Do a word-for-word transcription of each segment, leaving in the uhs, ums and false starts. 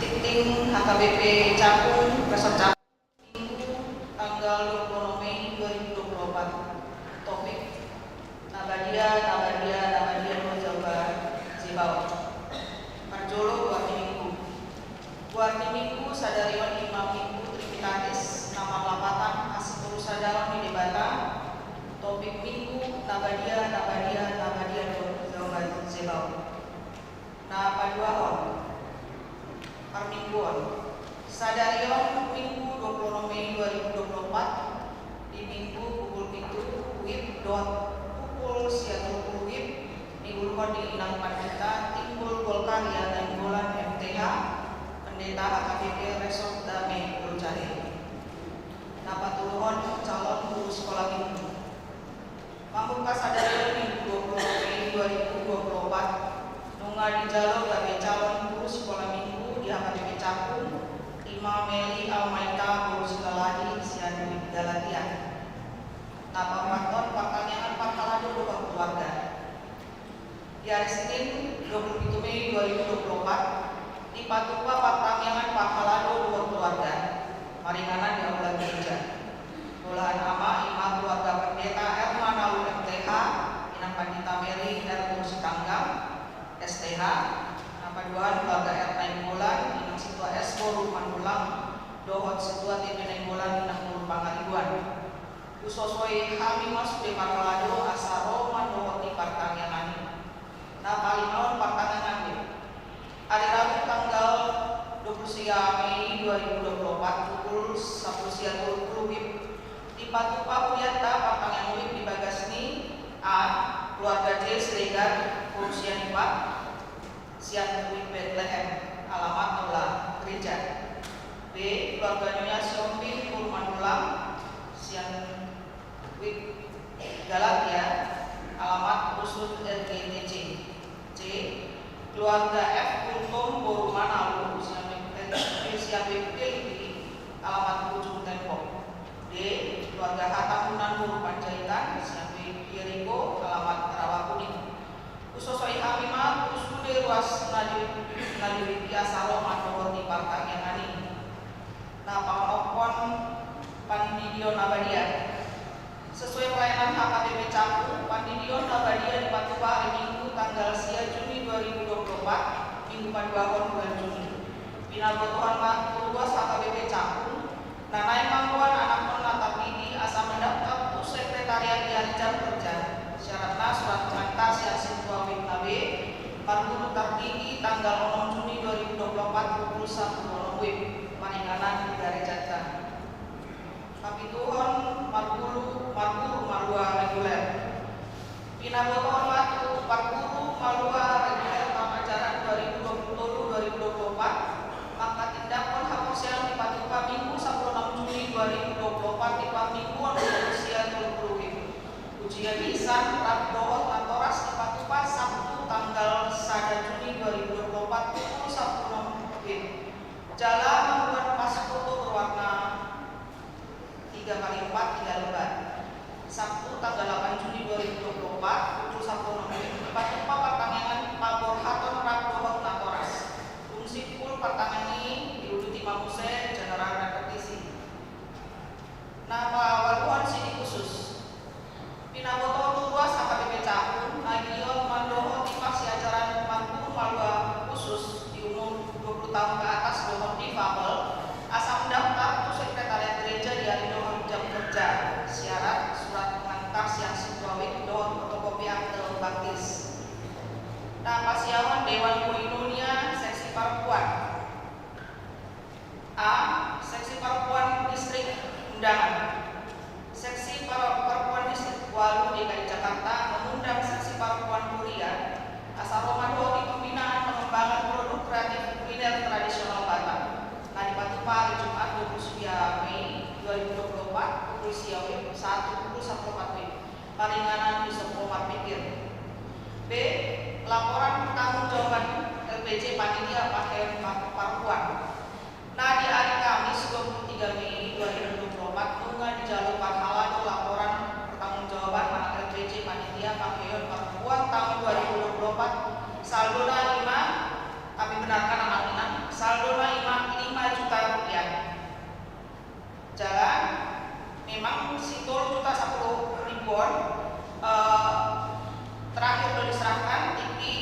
Tingting H K B P Cakung, Resort Cakung, Minggu tanggal dua puluh enam Mei dua ribu dua puluh empat. Topik: Na badia, na badia, na badia do Jahowa Zebaot. Parjolo, goar ni Minggu. Goar ni Minggu sadari on ima Minggu Trinitatis, na marlapatan hasitolusadaon ni Debata. Topik Minggu: Na badia, na badia, na badia do Jahowa Zebaot. Na paduahon, parmingguon. Sadari on Minggu dua puluh enam Mei dua ribu dua puluh empat, di Minggu pukul pitu WIB dohot pukul sia tolu puluh WIB, diuluhon di Inang Pandita Timbul Golkaria Nainggolan M T H, Pendeta H K B P Resort Dame Pulau Jahe. Na patoluhon, calon guru sikola minggu. Mamungka sadari on Minggu dua puluh Mei dua ribu dua puluh empat, nunga dijalo gabe calon guru sikola minggu di H K B P Cakung, ima Meli Almaita boru Silalahi sian Galatia. Na paopathon, partangiangan parhalado dohot keluarga. Di ari Senin dua puluh pitu Mei dua ribu dua puluh empat, dipatupa partangiangan parhalado dohot keluarga. Maringanan di aula gereja. Bolahan ama ima keluarga Pendeta R Manalu M T H, Inang Pandita Mary R Sitanggang S T H. Na paduahon keluarga R Nainggolan, Inang Situa S boru Manullang dohot Situa T P Nainggolan, Inang boru Pangaribuan. Husosoi hami ma sude parhalado asa ro mandohoti partangiangan i. Na palimahon, partangiangan be. Ari Rabu tanggal dua puluh sia Mei dua ribu dua puluh empat, pukul sampulu sia tolu puluh WIB, dipatupa huria ta partangiangan WIB di bagas ni: A, keluarga J Siregar, boru Sianipar, sian WIB Betlehem, alamat aula gereja. B, keluarga Nyonya Sihombing boru Manullang, sian WIB Galatia, alamat Dusun R G T C. C, keluarga F Gultom boru Manalu, sian WIB, sian WIB Pilipi, alamat Ujung Tembok. D, keluarga H Tambunan boru Panjaitan, sian WIB Yeriko, alamat Rawakuning. Husosoi hami ma tu sude ruas na di, na di WIB i asa ro mandohoti partangiangan i. Na paonomhon, pandidion na badia. Sesuai pelayanan H K B P Cakung, pandidion na badia dipatupa ari Minggu tanggal sia Juni dua ribu dua puluh empat, Minggu paduahon bulan Juni. Pinabotohon ma tu ruas H K B P Cakung na naeng mamboan anakhonna tardidi asa mandaftar tu sekretariat di ari jam kerja. Syaratna surat pengantar sian sintua WIB na be marguru tardidi tanggal onom Juni dua ribu dua puluh empat pukul sampulu onom WIB, maringanan di garejanta. Papituhon, marguru, marguru malua reguler. Pinabotohon ma tu parguru malua reguler taon ajaran dua ribu dua puluh tolu dua ribu dua puluh empat, manghatindanghon haporseaon dipatupa Minggu sampulu onom Juni dua ribu dua puluh empat di parmingguon pukul sia tolu puluh WIB. Ujian lisan rap dohot natoras dipatupa Sabtu tanggal sada Juni dua ribu dua puluh empat pukul sampulu onom WIB. Jala mamboan pas foto berwarna tiga kali empat, tiga lembar. Sabtu tanggal delapan Juni dua ribu dua puluh empat, pukul sampulu onom WIB, dipatupa partangiangan paborhaton rap dohot natoras. Dung simpul partangiangan i diuduti ma muse general repetisi. Na paualuhon, sidi khusus. Pinaboto tu ruas H K B P Cakung na giot mandohoti parsiajaran marguru malua khusus di umur dua puluh tahun ke atas dohot difabel, asa mendaftar tu sekretariat gereja di ari dohot jam kerja. Syarat surat pengantar sian sintua WIB dohot fotokopi akte baptis. Na pasiahon Dewan Koinonia seksi parempuan. A, seksi parempuan distrik undangan. Seksi par-, parempuan distrik ualu D K I Jakarta mengundang seksi parempuan kuria asa ro mandohoti pembinaan pengembangan produk kreatif kuliner tradisional Batak. Na dipatupa ari Jumat dua puluh sia Mei dua ribu dua puluh empat pukul sia WIB, satu pukul sampulu opat WIB. Paringanan di Sopo Marpikir. B, laporan pertanggungjawaban L P J panitia pangkeon par-, parempuan. Na di ari Kamis dua puluh tiga Mei dua ribu dua puluh empat nunga dijalo parhalado laporan pertanggungjawaban manang L P J panitia pangkeon parempuan taon dua ribu dua puluh empat, saldona ima Memang si tolu juta sapuluh ribu on, eh, terakhir do diserahkan tingki,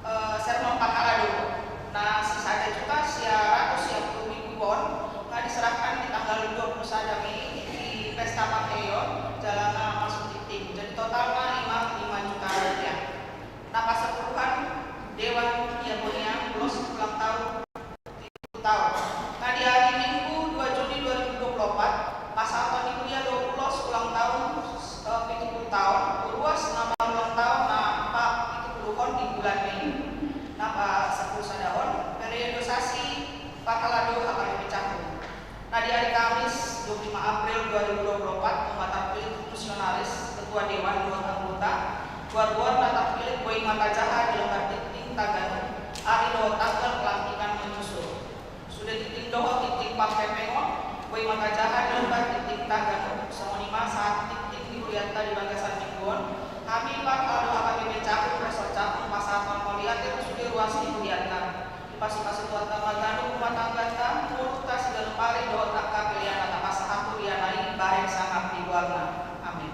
eh, sermon parhalado. Nah, si sada juta sia ratus sia pulu ribu on nga diserahkan di tanggal dua puluh sada Mei di pesta pangkeon jala na masuk tingting. Jadi totalna ima lima juta rupiah. Na pasapuluhan Dewan Diakonia ulos ulang tahun pitu pulu tahun. Nah, di hari Minggu dua Juni dua ribu dua puluh empat, pasahaton ni huria do ulos ulang tahun, eh, pitu pulu tahun, ruas na maulang tahun na papitu puluhon di bulan Mei, na pasapulu sadahon, periodisasi parhalado H K B P Cakung. Nah, di hari Kamis dua puluh lima April dua ribu dua puluh empat, umat terpilih fungsionaris, ketua dewan dohot anggota, goar-goar na terpilih boi ma tajaha di lembar tingting tagana, ari dohot tanggal pelantikan menyusul. Sude tingting dohot tingting pangkepengon boi ma tajaha di lembar tingting tagana, songon i ma sahat tingting di hurianta di bagasan minggu on. Hami parhalado H K B P Cakung, Resort Cakung, pasahathon mauliate tu sude ruas ni hurianta. Dipasupasu Tuhanta ma ganup rumah tangganta, ngolunta siganup ari dohot angka pelean na tapasahat tu huriana i, bahen sangap di goarna. Amin.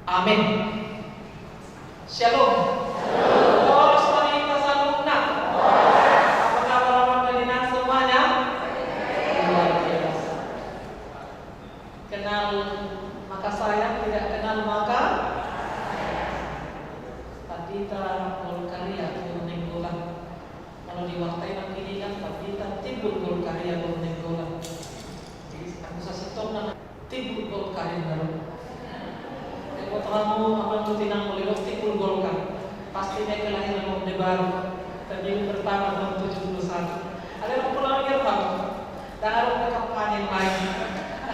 Amin. Shalom. Horas ma di hita saluhutna. Apa kabar amang dan inang semuanya? Luar biasa. Kenal maka sayang, tidak kenal maka Pandita Golkar ia boru Nainggolan. Kalau di warta i nangkiningan, Pandita Timbul Golkar ia boru Nainggolan. Jadi, aku sasintong nama Timbul Golkar ini baru. Yang pertama, abang tuh tinang boleh lo Timbul Golkar. Pasti dia kelahiran Orde Baru. Pemilu pertama tahun tujuh puluh satu. Ada yang pulang dia, Bang. Dan ada kampanye main.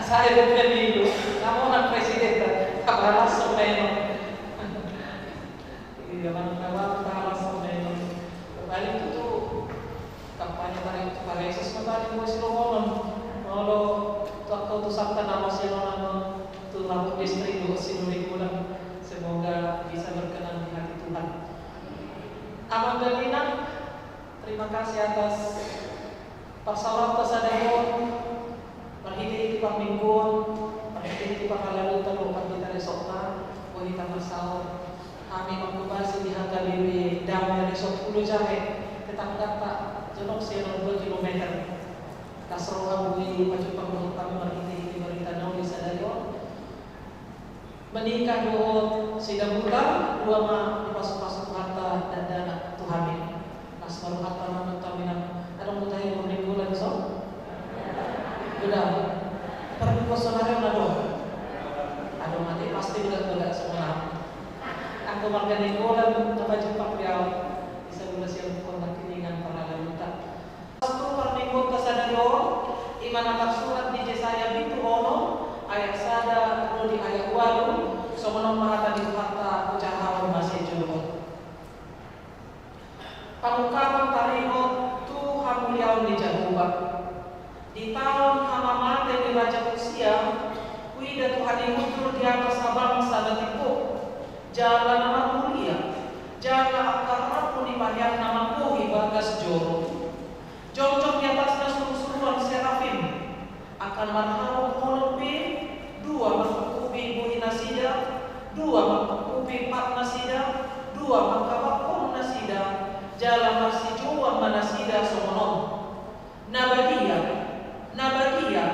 Saya dia pemilu. Kamu anak presiden, tak? Apa langsung memang. Iya, mana tahu talas sama ini. Kembali itu tuh kampanye paling, paling sus kembali mau si Romonon. Molo tu aku tu sabta nama si Romonon tu labu distrik dua si Nuri Kulang. Semoga bisa berkenan di hati Tuhan. Abang dan Nina, terima kasih atas parsaoranta sadari on, marhitehite parmingguon, marhitehite parhalado tabo pandita resokta, boi hita marsaor. Hami mangkupasi di H K B P Dame Resort Pulo Jahe, tetangganta jonok sian on dua kilometer. Las roha boi pajumpang dohot hamu marhitehite barita na uli sadari on. Menikah dohot si Dabutar, dua ma dipasupasu Tuhanta dakdanak tu hami. Las ma rohanta ma dohot hami nang adong do tahe boru Nainggolan dison. Udah. Pernikahan sonari on adong. Adong ate pasti udah udah semua. Anggo marga Nainggolan na pajumpang di au. Bisa udah siap pun nangkiningan parhalado ta. Pasu parmingguonta sadari on, i ma na tarsurat di Jesaya pitu onom, ayat sada ro di ayat ualu, songon on ma hata ni Tuhanta, hujahaon ma sian jolo on. Pangungkapon taringot tu hamuliaon ni Jahowa. Di taon hamamate ni Raja Usia, huida Tuhan i muncul di atas habangsa na timbo, jala na marmulia, jala angka rambu ni paheanna mambohi bagas joro. Jongjong di atasna surusuruan serafim, angka na marhabot onom pe, dua mangkungkupi bohi nasida, dua mangkungkupi pat nasida, dua mangkabangkon nasida, jala marsijouan ma nasida songon on. Na badia, na badia,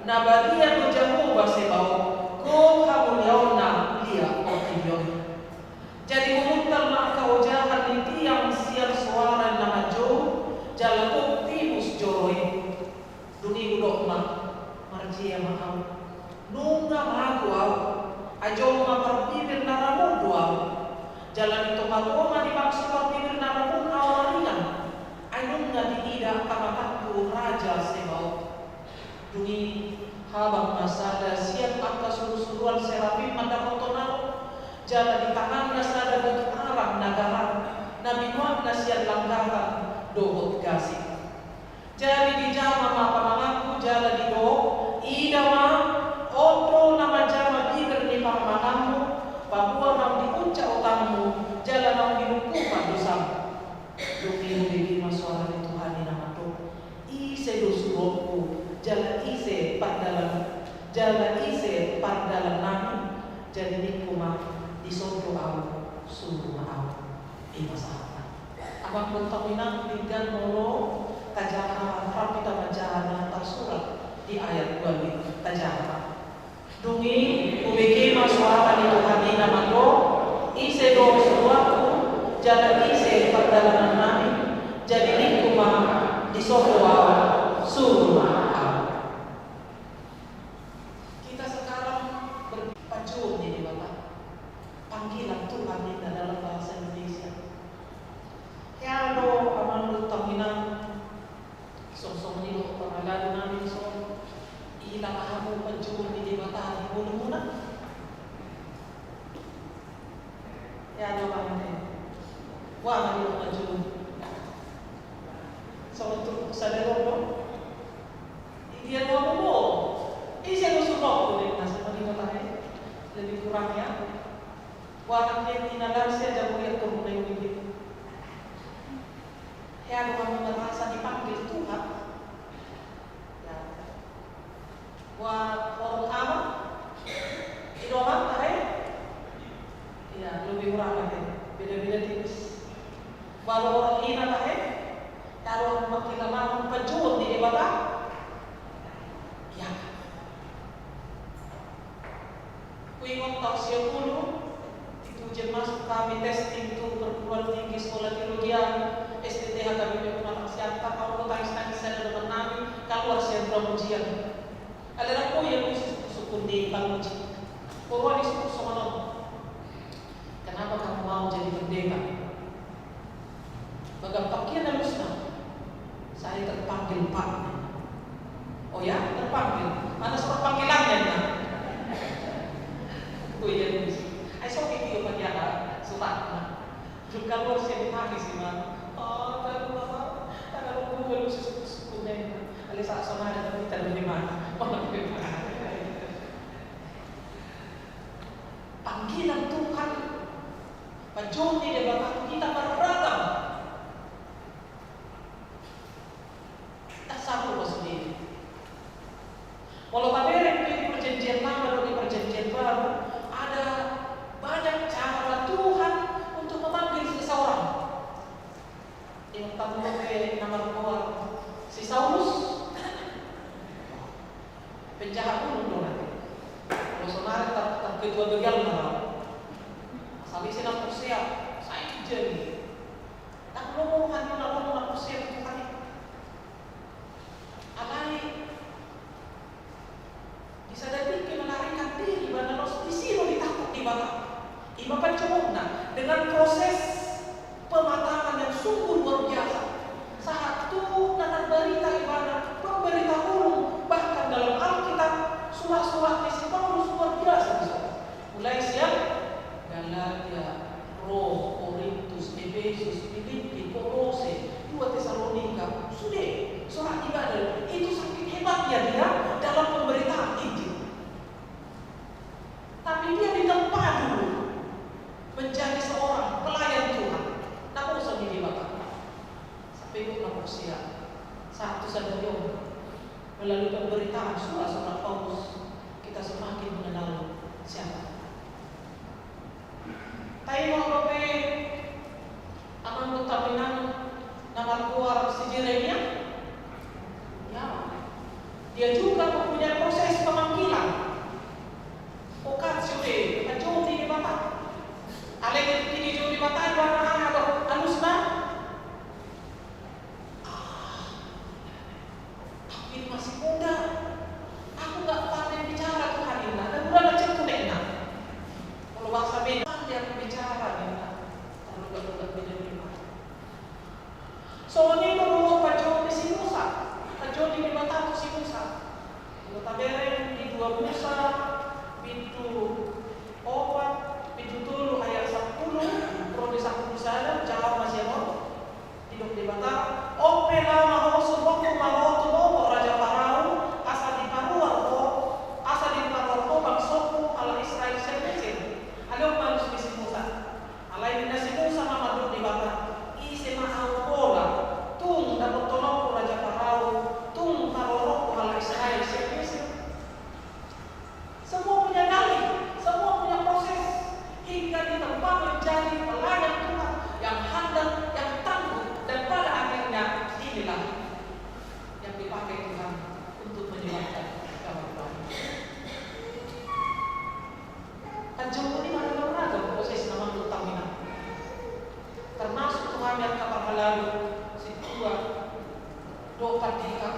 na badia do Jahowa Sebaot, gok hamuliaonna liat portibi on. Jadi humuntal ma angka ojahan ni tiang sian soara na manjou, jala gok tibus joro i. Dung i hudok ma, marjea ma ahu. Nunga mago ahu, ai jolma parbibir na ramun do ahu. Jala di tongatonga ni bangso parbibir na ramun ahu maringan, ai nunga diida angka matangku Raja Sebaot. Dung i habang ma sada sian angka surusuruan serafim mandapothon ahu, jala di tanganna sada batu arang na garar, na binuatna sian langgatan dohot gasing. Jadi dijama ma pamanganku jala didok, ida ma, on do na manjama bibir ni pamanganmu, paboa naung dipunca utangmu, jala naung dilungkupan dosamu. Dung i hubege ma soara ni Tuhan i na mandok, ise do suruonku, jala ise pardalan, jala ise pardalan nami, jadi ningku ma, dison do ahu, suru ma ahu. I ma sahatna. Amang dohot inang, denggan molo tajaha, rap hita manjaha na tarsurat di ayat ualu i, tajaha. Dung i hubege ma soara ni Tuhan i na mandok, ise do suruonku, jala ise pardalanan nami, jadi ningku ma, dison do ahu, suru ma ahu. Kita sekarang ber-, panjouon ni Debata. Panggilan Tuhan ninna dalam bahasa Indonesia. Hea do amang dohot inang, songon i do parhalado nami dison, ilang hamu panjouon ni Debata di ngolumuna. Hea do amang dohot inang. Boha ma didok panjouon. Songon turpuk sadari on do. Idia do hamu bo. Ise do suruonku ninna, songon i do tahe. Lebih kurang ya. Boha nangkin ina Larsia jabu ia turpuk na i. Hea do hamu merasa dipanggil Tuhan. Ya. Boha horong ama. Ora hina tahe, taruh makin lama pajun di Debata. Ya. Kuingot taon sia pulu, itu ujian masuk kami testing tu perguruan tinggi sekolah teologi, S T T H K B P Pematang Siantar, au do tangis-tangis sada dongan nami, kaluar sian ruang ujian. Alai rap ia tu sukun-sukun ni panguji. Pola disukun songon on. Kenapa kamu mau jadi pendeta? Bagan pangkian alusna. Saya terpanggil, Pak. Oh ya, terpanggil. Mana surat panggilannya, nah? Oh iya, Gus. Ai so video panggilan surat, nah. Jung kaluar sian i tangis i ma. Oh, talu ma, talu ma, talu ma, sukun-sukun na. Alai sahat sonari, tapi talu ma. Panggilan Tuhan. Pajun ni Debata tu hita marragam. Ndang sarupa sude. Molo tabereng pe di Perjanjian Lama dohot di Perjanjian Baru, ada banyak cara Tuhan untuk memanggil seseorang. Ingot hamu dope na margoar si Saulus? Penjahat ulung do na. Molo sonari tar-, tarketua begal na. Asal ise na porsea, sai jadi. Ndang lomo hami na lomo na porsea tu Tuhan i. Alai di sada tingki melarikan diri, ibana laos disi do ditangkap Debata. I ma panjouonna dengan proses pematangan yang sungguh luar biasa. Sahat tu na tarbarita ibana, pemberita ulung, bahkan dalam Alkitab, surat-surat ni si Paulus luar biasa di son. Mulai sian Galatia, Rom, Korintus, Efesus, Filipi, Kolose, dua Tesalonika, sude, surat ibadah, itu saking hebatnya dia dalam pemberitaan Injil. Tapi dia ditempa dulu menjadi seorang pelayan Tuhan. Naposo ni Debata. Sampe gok na porsea. Sahat tu sadari on. Melalui pemberitaan surat-surat Paulus, kita semakin mengenal siapa. Taingot dope amang dohot inang na margoar si Jeremia? Ya. Dia juga mempunyai proses pemanggilan. Vokasio do, pajou ni Debata. Alai ketika dijou Debata, ibana aha do alusna? Ah, aku ini masih muda. Aku nggak pandai bicara, Tuhan, ninna. Dan udah ngecek tuh, ninna. Kalau bahasa beda, pandai aku bicara, ninna. Terlalu gak, gak beda, ninna. Songon i do dohot pajou ni si Musa. Pajou ni Debata tu si Musa. Molo tabereng di dua Musa, bindu opat, bindu tolu ayat sampulu, ro di sampulu sada, jawab ma sian on. Didok Debata, on pe laho ma ho, suruonku ma ho tu nono raja Parao, asa diparuar ho, asa diparuar ho bangsongku halak Israel sian Mesir. Alai on ma alus ni si Musa. Alai ninna si Musa ma mandok Debata, ise ma ahu pola, tung dapothononku raja Parao, tung parorokku halak Israel sian Mesir. Semua punya dalil, semua punya proses, hingga ditempa menjadi pelayan Tuhan yang handal, yang tangguh, dan pada akhirnya inilah yang dipakai Tuhan untuk menyelamatkan kawan-kawan. Kan jomblo ini ada beragam prosesna, amang dohot inang. Termasuk tu hami angka parhalado, sintua, dohot pandita.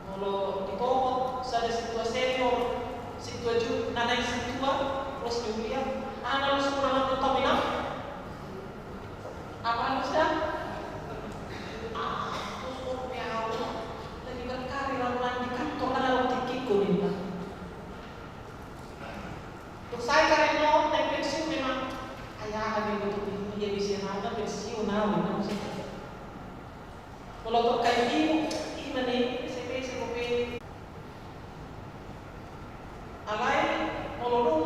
Molo ditohot sada sintua senior, sintua ju-, na naeng sintua, ros ni ulia, aha na alusna, amang dohot inang? Apa alusna? Ah, ros on pe ahu, lagi berkarir ahu nang di kantor, nang adong tingkingku, ninna. Dung sae karirna on, naeng pensiun memang. Ai aha be, boto, ninna, ia be sian ahu na pensiun ahu, ninna muse. Molo tor kayu ibu, ima ni, S M S, S M P. Alai, molo dung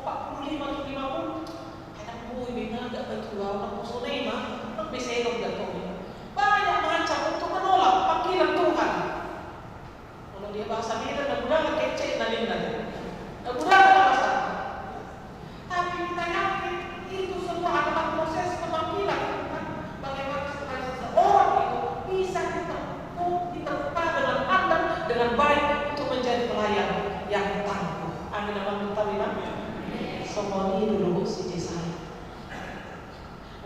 opat puluh lima tu lima puluh, ai ndang boi be, nga agak matua, naposo na ima, ndang be selong da tong. Banyak macam untuk menolak panggilan Tuhan. Molo dia bahasa Medan, nagudangan kecek na ninna. Nagudangan alasan. Tapi kita yakin itu semua adalah proses pemanggilan Songon i do dohot si Jesaya.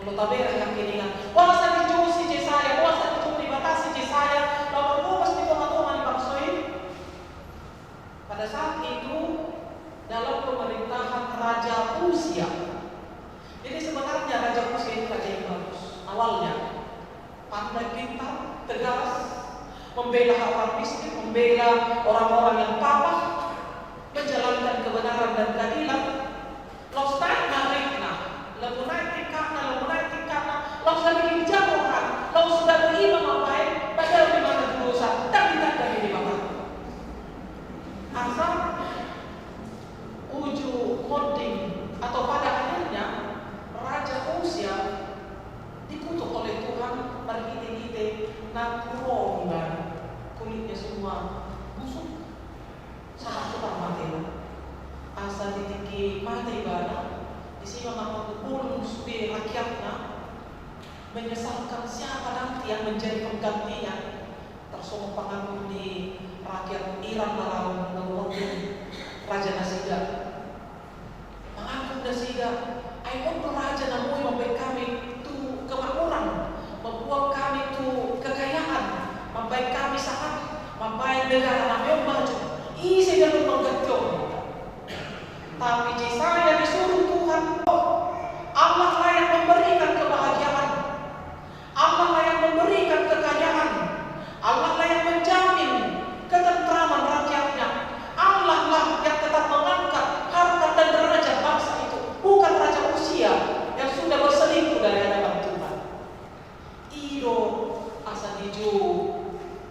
Molo tabereng nangkiningan, boasa dijou si Jesaya, boasa dijou Debata si Jesaya laho marhobas di tonga-tonga ni bangso i? Pada saat itu, dalam pemerintahan Raja Usia. Jadi sebenarnya Raja Usia ini raja yang bagus awalnya. Pandai, pintar, tegas, membela orang miskin, membela orang-orang yang papa, menjalankan kebenaran dan keadilan. Laos naek ma rangkapna, laho naek tingkatna, laho naek tingkatna, laos jadi jadi roha, laos jadi imam mambahen, padahal di mana tu dosa, dan ditanda di mana. Asa ujung monding atau pada akhirnya Raja Usia dikutuk oleh Tuhan marhite-hite na turun ibana, kulitnya semua busuk, sahat tu parmatena. Asa di tingki mate ibana, disi ma manganggo bolon sude rakyatna, menyesalkan siapa nanti yang menjadi penggantinya. Tarsongon panganggung ni rakyat Iran na laho mangurung raja nasida. Manganggung nasida, ai on do raja na boi mambahen hami tu kemakmuran, mambuat hami tu kekayaan, mambahen hami sahat, mambahen negara nami on maju. Ise na boi mangganti on? Tapi Jesaya disuruh Tuhan, Allah lah yang memberikan kebahagiaan. Allah lah yang memberikan kekayaan. Allah lah yang menjamin ketentraman rakyatnya. Allah lah yang tetap mengangkat harkat dan derajat bangsa itu. Bukan Raja Usia yang sudah berselingkuh dari hadapan Tuhan. I do asa dijou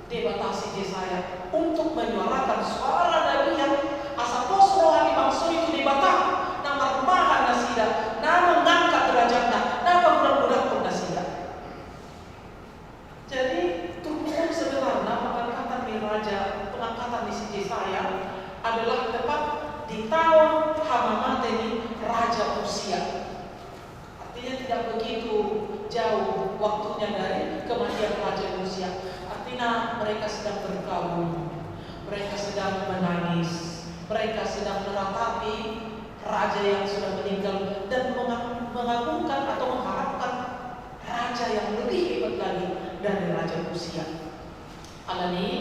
Debata si Jesaya untuk menyuarakan suara nabian, asa pos roha ni bangso i tu Debata, na marmahan nasida, na mangangkat derajatna, na mangudangudangkon nasida. Jadi turpuk on sebenarna pengangkatan ni raja, pengangkatan ni si Jesaya adalah tepat di taon hamamate ni Raja Usia. Artinya tidak begitu jauh waktunya dari kematian Raja Usia. Artinya mereka sedang berkabung, mereka sedang menangis, mereka sedang meratapi raja yang sudah meninggal dan menga-, mengagungkan atau mengharapkan raja yang lebih hebat lagi dari Raja Usia. Alani i,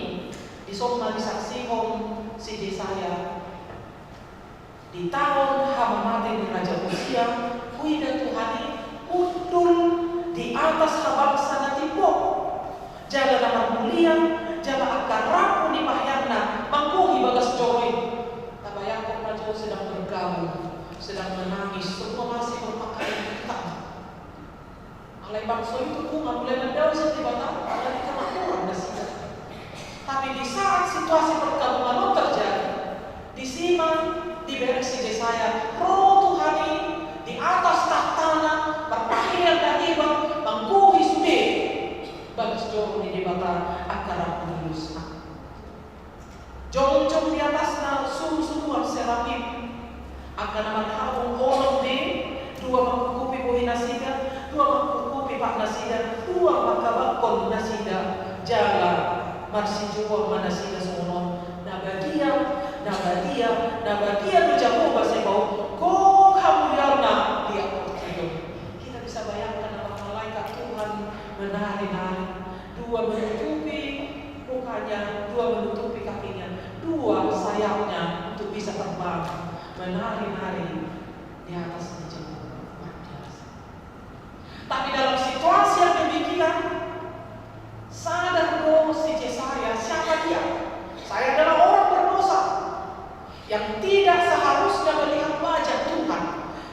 dison ma disaksihon si Jesaya. Di taon hamamate ni Raja Usia, huida Tuhan i hundul di atas habangsa na timbo, jala na marmulia, jala angka rambu ni paheanna manggohi bagas joro i. Tabayangkon ma jo, sedang berkabung, sedang menangis, semua masih berpakaian hitam. Alai bangso i tutu nga mulai mandao sian Debata, alani kemakmuran nasida. Tapi di saat situasi perkabungan on terjadi, disi ma dibereng si Jesaya, ro Tuhan i di atas tahtana, marpahean na hebat, manggohi sude bagas joro ni Debata angka rambu ni ulusna. Jongjong di atasna surusuruan serafim, angka na marhabong holong be, dua mangkukupi bohi nasida, dua mangkukupi pat nasida, dua mangkabangkon nasida, jala marsijouon ma nasida songon on: Na badia, na badia, na badia do Jahowa Zebaot, gok hamuliaonna di atas portibi on. Kita bisa bayangkan apakah malaikat Tuhan menari-nari, dua menutupi mukanya, dua menutupi kakinya, dua sayapnya untuk bisa terbang menari-nari di atas meja. Luar biasa. Tapi dalam situasi yang demikian, sadar do si Jesaya, siapa dia? Saya adalah orang berdosa yang tidak seharusnya melihat wajah Tuhan.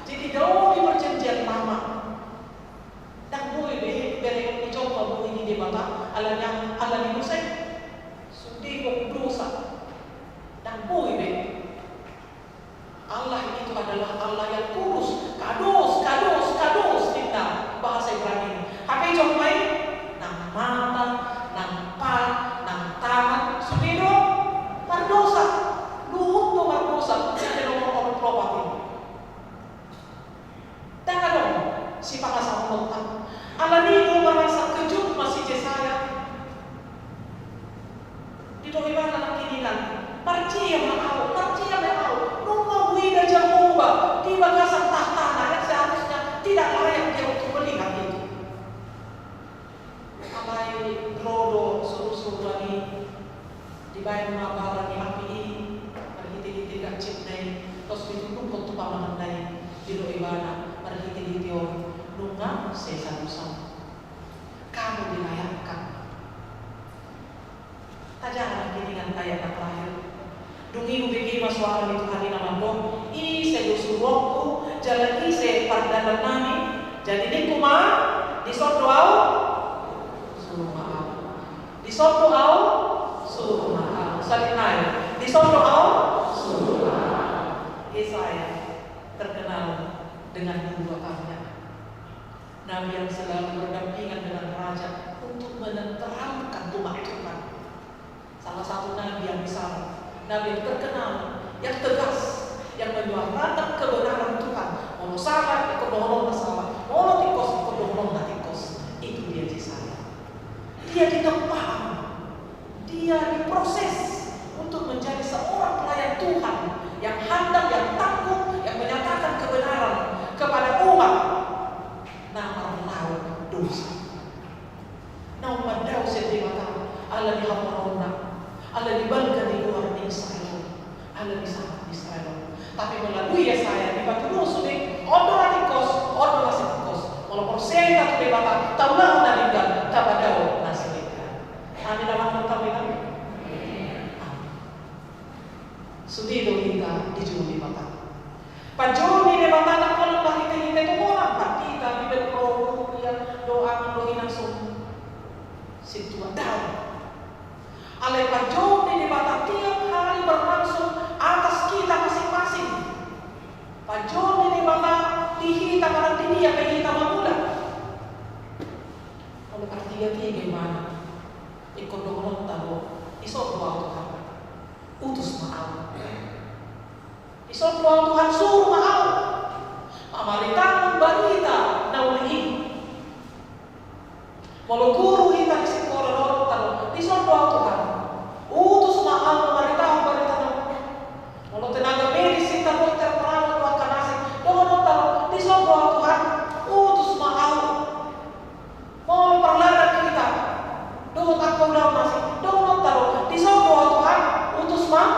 Jadi dao di Perjanjian Lama, ndang boi be dibereng ni jolma bohi ni Debata alani, alani dosa i. Sude gok dosa. Ndang boi be. Allah itu adalah Allah yang kudus, kados, kados, kados, ninna bahasa Ibrani. Hape jolma i, nang mata, nang pat, nang tangan, sude do mardosa. Luhut do mardosa, sude do mardosa. Ndang adong sipangasahononta. Alani i do marasa kejut ma si Jesaya. Didok ibana nangkiningan, parjea ma ahu, parjea ma ahu. Nunga huida Jahowa, Debata Tos ditundungkon tu pamananna i, didok ibana marhitehite on, nunga sesa dosa. Kamu dilayangkan. Tajaha nangkiningan ayat na terakhir. Dung i hubege ma suara ni Tuhan i na mandok, ise do suruonku, jala ise pardalan nami, jadi ningku ma, dison do ahu, suru ma ahu. Dison do ahu, suru ma ahu. Sahali nai, dison do ahu, suru ma ahu. Yesaya terkenal dengan dua karya. Nabi yang selalu berdampingan dengan raja untuk menerangkan umat Tuhan. Salah satu nabi yang besar, nabi yang terkenal, yang tegas, yang menyuarakan kebenaran Tuhan. Molo sala, ingkon dohononna sala. Molo tingkos, ingkon dohononna tingkos. Itu dia Yesaya. Dia ditempa, dia diproses untuk menjadi seorang pelayan Tuhan yang handal, yang tangguh, yang menyatakan kebenaran kepada umat na marlaok dosa. Naung mandao sian Debata, ala ni haporonna, ala ni balga ni goar ni Israel, ala ni sahap ni Israel. Tapi melalui Yesaya, dipatuduhon sude, on do na tingkos, on do na tingkos. Molo porsea hita tu Debata, taulahon na denggan, tapadao na so denggan. Amin, amin, amin, amin. Amin. Sude do hita di jolo Debata. Panjou ni Debata ndang holan marhitehite tu holan, pandita, bibelvrouw, ia, dohot inang, songon sintua, daong. Alai panjou ni Debata tiap hari berlangsung atas kita masing-masing. Panjou ni Debata di hita manang di dia pe hita mangula. Molo partigatiga ibana, ingkon dohononta do, dison do ahu Tuhan, utus ma ahu. Dison do ahu Tuhan, suru ma ahu mamaritahon barita na uli i. Molo guru hita di sikola, dohononta do, dison do ahu Tuhan, utus ma ahu mamaritahon barita na uli. Molo tenaga medis hita, dokter, perawat, dohot angka na asing, dohononta do, dison do ahu Tuhan, utus ma ahu. Molo parladang hita, dohot angka ulaon na asing, dohononta do, dison do ahu Tuhan, utus ma ahu.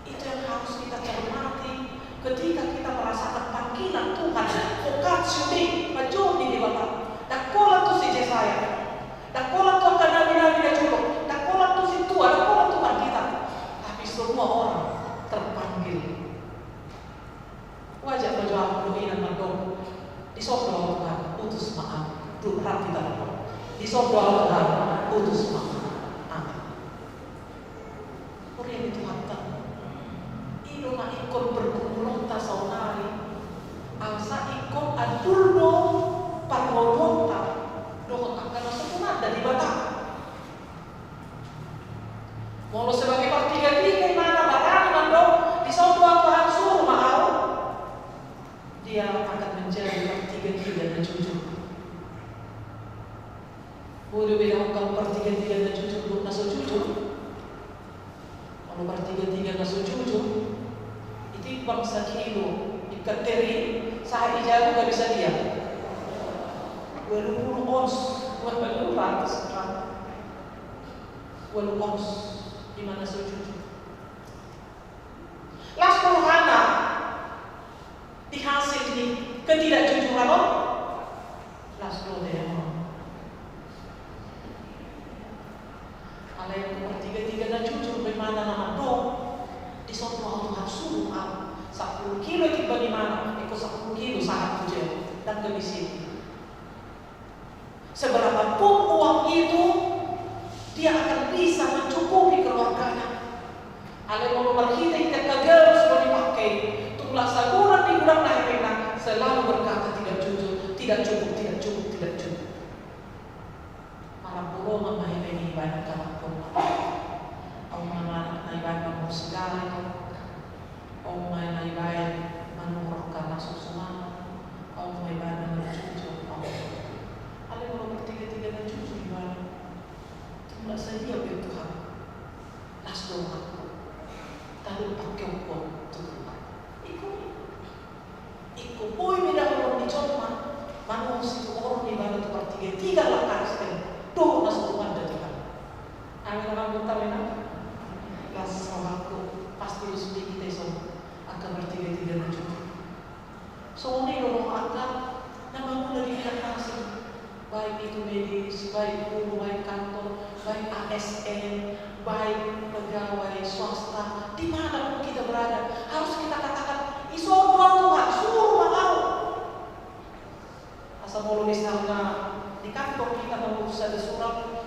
Itu yang harus kita cermati ketika kita merasakan panggilan Tuhan, vocatio Dei, panjou ni Debata. Ndang holan tu si Jesaya, ndang holan tu angka nabi-nabi na jolo, ndang holan tu sintua, ndang holan tu pandita. Tapi semua orang terpanggil. Wajar ma jo ahu dohot inang mandok, dison do ahu Tuhan, utus ma ahu. Dung rap hita mandok, dison do ahu Tuhan, utus ma ahu. Amin. Huria ni Tuhanta, i do na ingkon pergulanta saonari. Asa ingkon andul do parngoluonta dohot angka na so tumanda Debata. Molo sebagai partigatiga ibana barani mandok, dison do ahu Tuhan, suru ma ahu, dia akan menjadi partigatiga na jujur. Boi do bedahon partigatiga na jujur dohot na so jujur. Molo partigatiga na so jujur, itimbang sakilo ikan teri, sahat i jabu gabe sadia? Ualu pulu ons, ualu ratus gram. Ualu ons, ima na so jujur. Las do rohana di hasil ni ketidakjujuran on? Las do, dema. Alai anggo partigatiga na jujur do ibana na mandok, dison do ahu Tuhan, suru ma ahu. Sampulu kilo timbang ibana, ingkon sampulu kilo sahat tu jabu, ndang gabe sia. Seberapa pun uang itu, dia akan bisa mencukupi keluarganya. Alai molo marhite-hite angka garus do dipake, tung lak sabulan di gudang na hepengna, selalu berkata tidak jujur, tidak cukup, tidak cukup, tidak cukup. Marambur ma hepeng i, ibana angka anak. Ahu ma na ibana mangurus sigaret. Ahu ma na ibana manuruk angka na so sumanga. Ahu ma ibana na jujur. Alai molo partigatiga na jujur ibana, tung lak sadia pe, Tuhan, las do rohangku. Tadok pangkeonku tu Tuhan. Ingkon i. Ingkon boi be dahonon ni jolma manuhor situhoron ni ibana tu partigatiga halak Kristen dohot na so tumanda Tuhan. Amin, amin, amin. Las rohangku, Terus di kita so angka bertiga-tiga na cukup. Songon i do angka na mangula di bidang asing, baik itu medis, baik guru, baik kantor, baik A S N, baik pegawai swasta, di mana pun kita berada, harus kita katakan, "Iso Tuhan, Tuhan, suruh ma au." Asa molo misalna di kantor kita mangurus sada surat,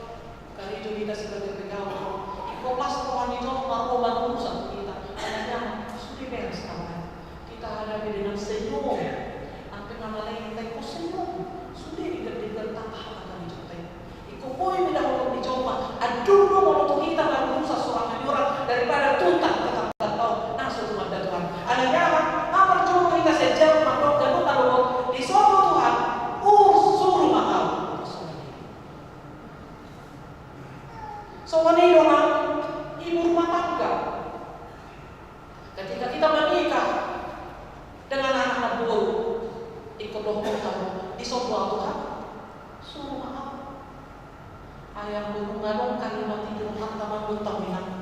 karejo hita sebagai pegawai, ingkon las roha ni jolma ro mangurusan tu hita, alana sude beres kawan. Kita hadapi dengan senyum, angka na lain ingkon senyum, sude denggan-denggan tata hata karejo hita. Ingkon boi ma didok ni jolma, andung do molo tu hita mangurusan surat menyurat daripada tu tangga-tangga tau na so tumanda Tuhan. Alana aha? Nga parjolo hita sian jabu mandok ganup na dohot, "Dison do Tuhan, suruh ma au." Songon i do nang ibu rumah tangga. Ketika kita menikah dengan anak na boru, ingkon dohononta do, "Dison do au Tuhan, suruh ma au." Ayah boru, nga adong kalimat i di rohanta mandok tu inanta.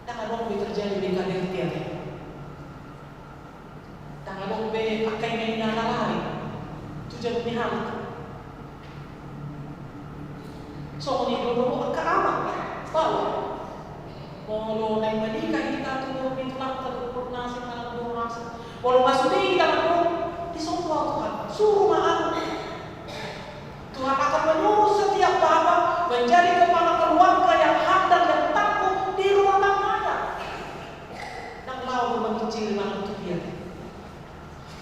Ndang adong be terjadi di K D R T ate. Ndang adong be angka ina-ina na lari tu jabu ni halak. Songon i do dohot angka ama, baoa. Molo naeng menikah hita tu boru ni tulangta, tu boru na asing, manang boru na asing, molo nga sude hita mandok, "Dison do au Tuhan, suruh ma au." Tuhan akan menyuruh setiap bapak menjadi kepala keluarga yang handal, yang tangguh di rumah tangganya. Ndang laho do manginciri manang tu dia.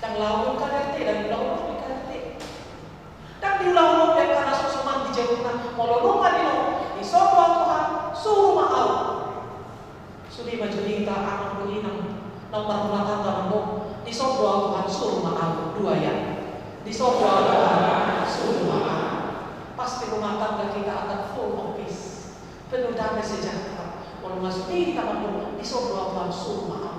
Ndang laho do K D R T, ndang diulahon be K D R T. Ndang diulahon be angka na so suman di jabuna, molo nunga didok, "Dison do au Tuhan, suruh ma au." Sude ma jo hita, amang dohot inang, naung marrumah tangga mandok, "Dison do au Tuhan, suruh ma au." Dua ya. "Dison do au Tuhan, suruh ma au." Pasti rumah tangga kita akan full of peace, penuh damai sejahtera. Molo nga sude hita mandok, "Dison do au Tuhan, suruh ma au."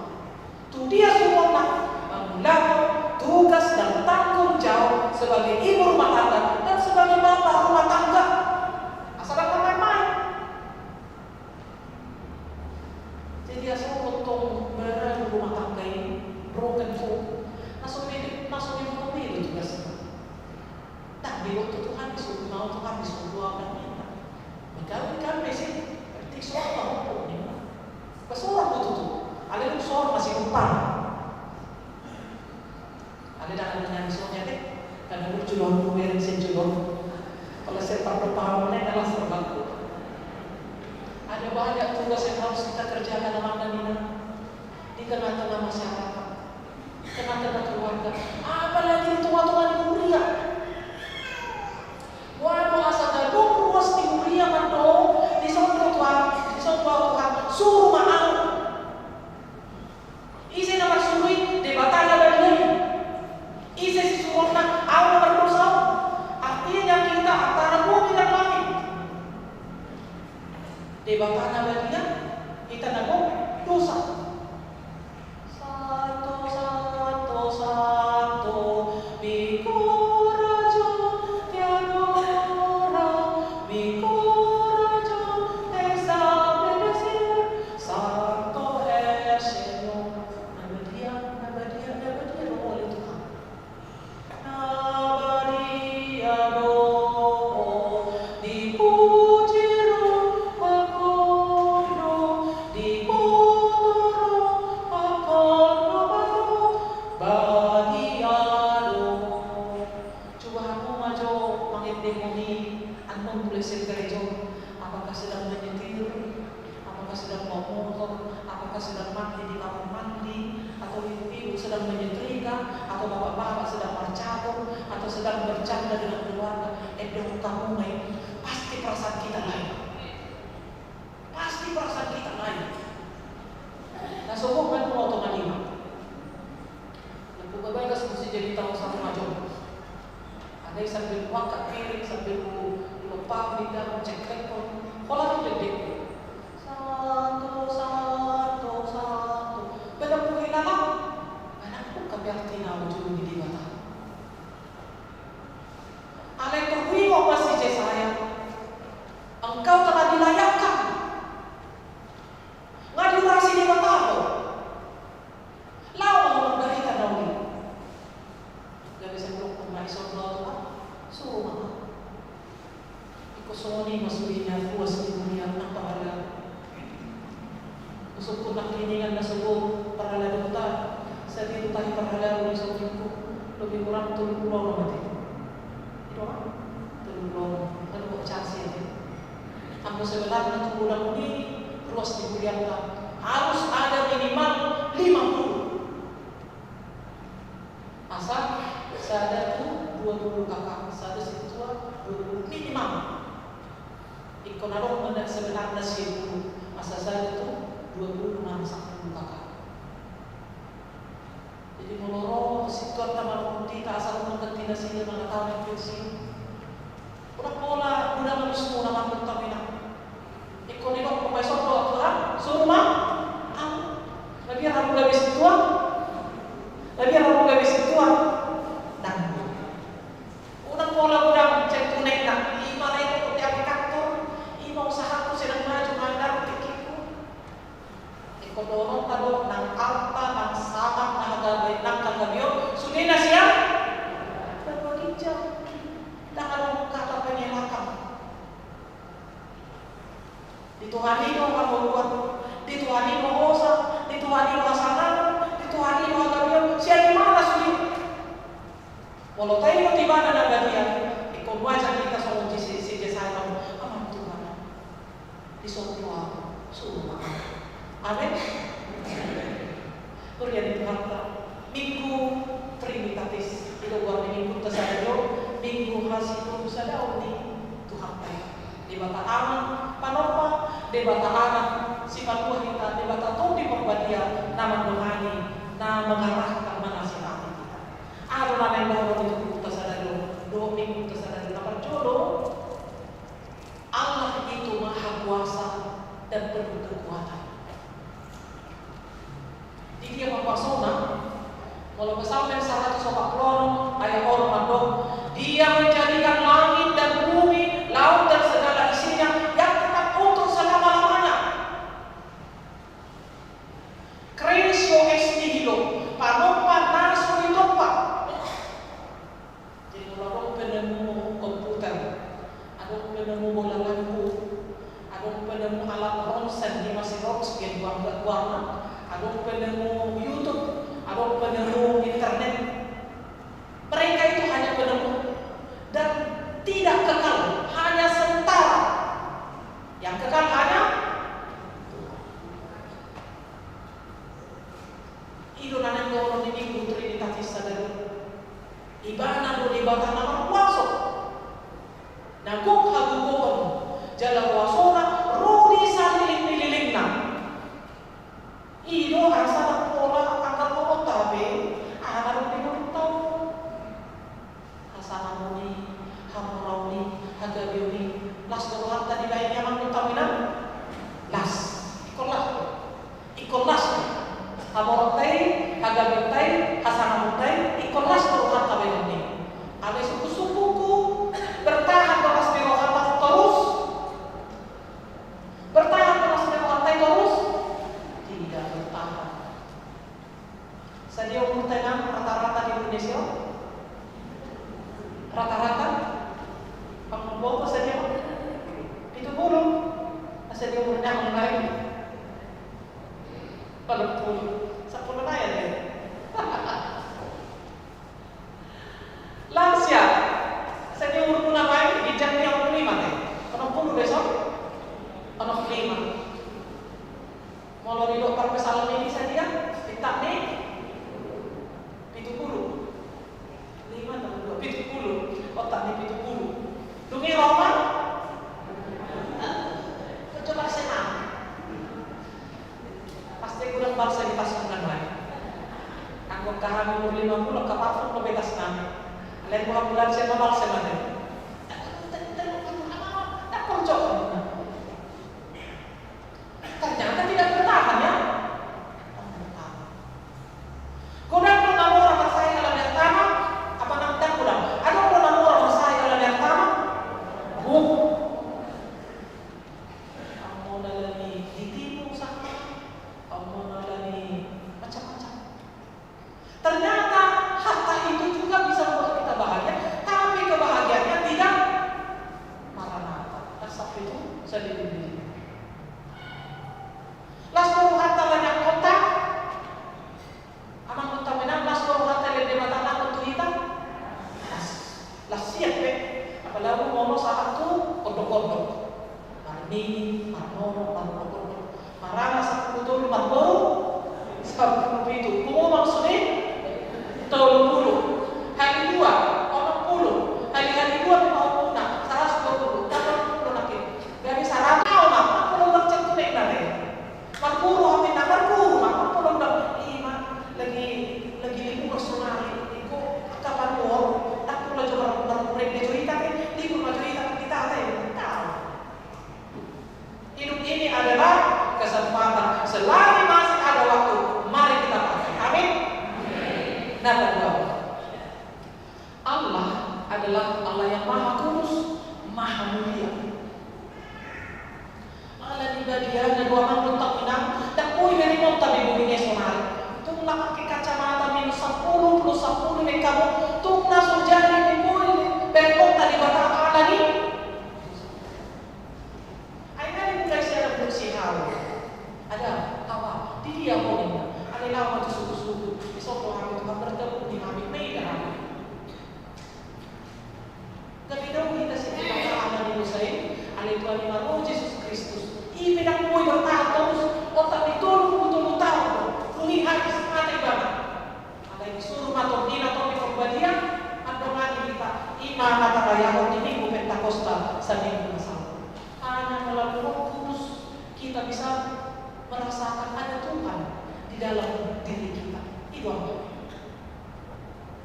Tu dia suruhonna? Mangulahon tugas dan tanggung jawab sebagai ibu rumah tangga dan sebagai bapak rumah tangga. Asa ndang main-main. Jadi asa tong beradu rumah tangga i, broken home, na so mele, na so mele, mele tugasna. Ndang diboto Tuhan, disuruh ma au Tuhan, disuruh ma au, ndang ninna. Maka au kan besi, berarti soal ma hukum ninna. Ba soal ma tutu. Alai dung soal masih umpan. Alai ndang adong na dison ate. Karena gue culon, gue bereng sen culon. Kalau saya pernah paham, gue nanya langsung bangku. Ada banyak tugas yang harus kita kerjakan, amang dan inang. Di tengah-tengah masyarakat, tengah-tengah keluarga, apalagi di tonga-tonga ni huria. Boha do asa gabe ruas ni huria mandok, "Dison do Tuhan, dison do au Tuhan, suruh ma au." Ise na marsuru i? Debata na badia i. Ise sisuruonna? Au na mardosa on. Artinya kita antara bumi dan langit. Debata na badia, hita na gok dosa. Santo, santo, santo, mikora jo te adora, mikora jo te sabedesir, santo el Señor. Na badia, na badia, na badia do Ho ale Tuhan. Na badia do Ho, dipuji rohangku do, diboto rohangku do, badia do. Coba hamu ma jo mangendehon i, annon mulai sian karejo, apakah sedang menyetir, apakah sedang bawa motor, apakah sedang mandi di kamar mandi, atau ibu-ibu sedang menyetrika, atau bapak-bapak sedang marcatur, atau sedang bercanda dengan keluarga, endehon hamu ma i, pasti perasaan kita lain. Pasti perasaan kita lain. Na so gok ma i tu oto manima. Laku babagas muse jadi tahu sama ajo. Ada yang sambil makan piring, sambil lupa pindah, cek handphone. Holan dengke. Santo, santo, santo. Badan ku hilang. Badan ku kapiarti na ujung di mata. Alai tu huingot ma si Jesaya. Engkau telah dilayakkan. Nga diurasi Debata ho. Hiningan na so boi parhalado ta, satiru tahi parhalado ni songkipku, lobi hurang tolu pulu onom ate. I do kan? Tolu pulu onom, kan boi casi ate. Anggo sebenarna tu godang i, ruas di hurianta, harus ada minimal lima puluh. Asa sada tu dua puluh K K, sada sintua dua puluh minimal. Ingkon adong ma na sebenarna sia pulu, asa sada tu dua puluh manang sampulu K K. Jadi molo ro sintuanta manongkon hita asa ro manganti nasida manataon pensiun. Unang pola godang alusmu na mangkut tau inang. Ingkon didok papaison do Tuhan, suru ma au. Labiar hamu gabe sintua. Labiar hamu gabe sintua. Nang. Unang pola godang cengkunena. Ima na iko kote aplikator. Ima usahaku sedang maju mandar tingkiku. Ingkon dohononta do nang alta, nang samak, nang hagabe, nang hagabeon, sude na sian Dangka Ginjang. Ndang adong kata penyalahkan. Di Tuhan i do hangoluan, di Tuhan i do hosa, di Tuhan i do hasanganon, di Tuhan i do hagabeon, sian i ma na sude. Molo taingot Ibana na badia, ingkon wajar hita songon si, si, si Jesaya, Amang Tuhan, dison do au, suru ma au. Amen. Huria ni Tuhanta, Minggu Trinitatis, i do goar ni minggunta sadari on, Minggu hasitolu sadaon ni Tuhanta i. Debata Ama panompa, Debata Anak sipalua hita, Debata Tondi Parbadia na mandongani, na mangarahkan, manasihati hita. Aha do na naeng dohonon ni minggunta sadari on, dohot minggunta sadari on? Na parjolo, Allah itu Maha Kuasa dan penuh kekuatan. Di dia ma kuasona? Molo Psalmen saratus opat pulu onom ayat onom mandok, Dia menjadikan langit dan bumi, laut dan segala isinya, yang tetap untuk selama-lamanya. Creatio ex nihilo, panompa na so ditompa. Jadi molo adong penemu komputer, adong penemu bola lampu, adong penemu alat ronsen, ima si ronsen goarna, adong penemu YouTube, adong penemu internet. Mereka itu hanya penemu dan tidak kekal, hanya sementara. Yang kekal hanya Tuhan. I do na naeng dohonon ni Minggu Trinitatis sadari on. Ibana do Debata na markuaso, na gok hagogoon jala kuasona ro di saleleng ni lelengna. I do asa ndang pola angka rohanta be aha na ro di ngolunta on. Hasanganon i, hamoraon i, hagabeon i, las do rohanta dibahen i, Amang dohot Inang? Las. Ingkon las do. Ingkon las do. Hamoraonta i, hagabeonta i, hasanganonta i, ingkon las do rohanta bahenon i. Alai sungkun-sungkunku, bertahan do las ni rohanta torus? Bertahan do las ni rohanta i torus? Tidak bertahan. Sadia umurta, Inang, rata-rata di Indonesia? Rata-rata? Pangboto sadia? Pitu pulu. Sadia umurna, Inang, lain? Onom pulu. Sampulu nai ate. Lansia. Sadia umurmuna, Inang, di jam ni onom pulu lima ate? Onom pulu do dison? Onom pulu lima. Molo didok parpsalmen i sadia? Pintak ni pitu pulu. Lima, onom, dua, pitu pulu. Otak ni pitu pulu. Dung i ro ma? Coba senang. Pasti godang balsam di tasna, Inang, lain? Anggo angka hami umur lima pulu, angka parfum dope tasna. Alai boha bulan sian ma balsam ate? Ternyata tidak bertahan, ya. Godang do na mora marsae ala ni artana, apa nang, ndang godang? Adong do na mora marsae ala ni artana? Gok. Ammo na ala ni ditipu sahma, ammo na ala ni macam-macam. Ternyata harta itu juga bisa membuat kita bahagia, tapi kebahagiaan Allah yang Maha Kudus, Maha Mulia. Ala ni badiana do amang dohot inang, ndang boi be rimonta be buni sonari. Tung na pake kacamata minus sampulu plus sampulu be hamu, tung na so jadi be boi be rimonta Debata ala ni. Ai na dimulai sian na muruk si hau. Ada apa? Di dia ho ninna. Alai laho ma tu suku-suku. Dison do hami Tuhan bertemu di hami. Maila hami. Gabe dao hita sian Debata Ama ni dosa i, alai Tuhan i ma roha Jesus Kristus. I pe ndang boi bertahan torus, otak ni tolu pulu tolu taon, dung i habis, mate ibana. Alai disuru ma Tondi na Tondi Parbadia, mandongani hita, i ma na tarayahon di Minggu Pentakosta, saminggu na salpu. Hanya melalui Roh Kudus kita bisa merasakan ada Tuhan di dalam diri kita. I do.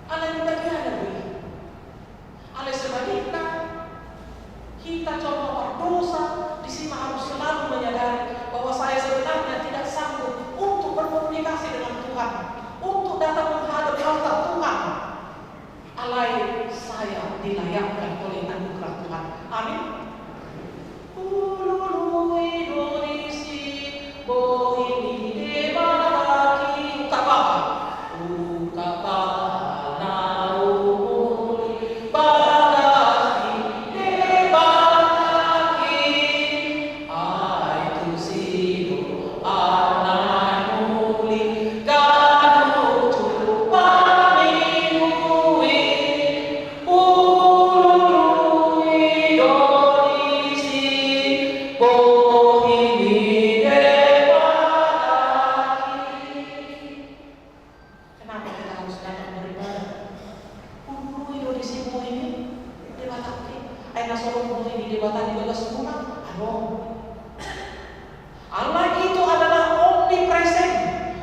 Ala ni badiana do i. Alai sebaliknya, kita cuma berdosa, di sini harus selalu menyadari bahwa saya sebenarnya tidak sanggup untuk berkomunikasi dengan Tuhan, untuk datang menghadap altar Tuhan. Alai saya dilayakkan oleh anugerah Tuhan. Amin. Hulului do disi bohi ni Debata, ungkap Bapa. Ungkap Bapa na umuli bagas ni Debata i. Ai tusi do au na umuli ganup jumpa Minggu i. Hulului do disi bohi ni Debata i. Kenapa kita harus datang beribadah? Hulului do disi bohi ni Debata i. Ai na so adong bohi ni Debata di bagas rumah? Adong. Allah itu adalah omnipresent,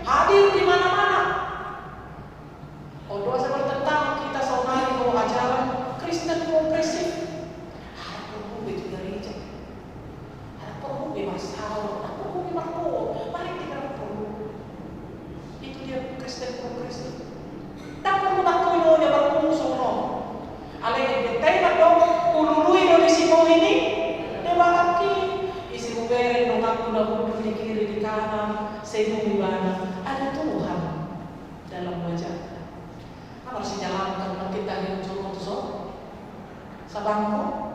hadir di mana-mana. Ondo asa bertentangan kita saonari dohot ajaran Kristen progresif. Ai porlu be tu gareja. Ai porlu be marsaor, ai porlu be markoor, paling tidak porlu. Itu dia Kristen progresif. Ndang porlu markoor, ndang porlu songon on. Alai ende tai mandok, hulului do disi bohi ni Debata i. Ise hubereng donganku na hundul di kiri di kanan, sai dung ibana, ada Tuhan dalam wajahnya. Apa sih jalan kalau kita yang juru tu so? Sabangku?